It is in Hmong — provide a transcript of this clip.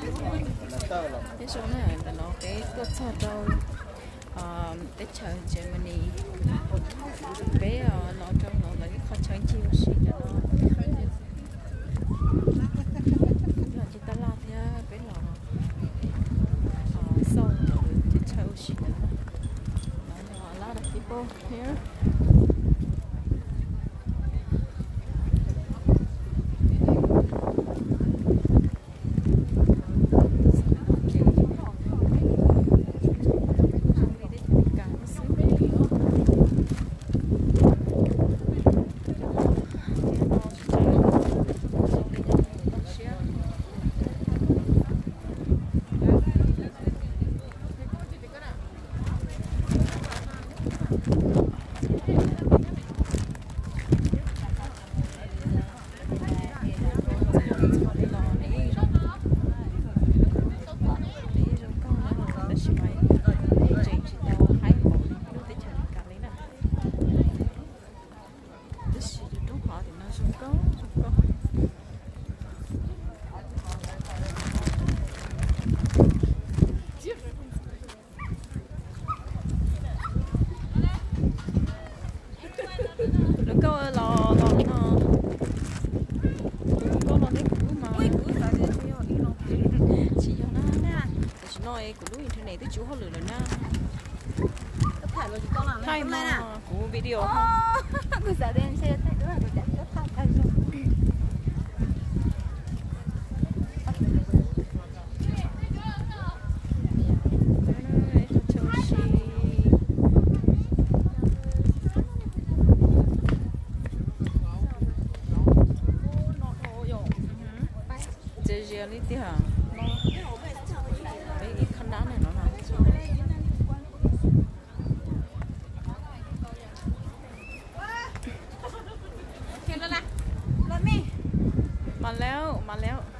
Nyob zoo na, ntawm no peb tuaj txog rau teb chaws Germany. Peb los rau no lawv ib qho chaw ncig ua si ntawm no. Yog ncig tab laj thiab peb los xauj lawv tej chaw ua si ntawm no. A lot of people here. Tab sis mas tseem tsis tau haib npaum li lub teb chaws Amelikas li na. Tab sis tus roob hov tim no zoo nkauj zoo nkauj. Lawv nkauj los los no, lawv nkauj los thiab kuv mas. Tsis yog na, tam sim no kuv lub internet twb tsis ua hauj lwm lawm na. Thaij no kuv video. Txias zias li tiag. Ib khab nab no no. Mas lawm, mas lawm.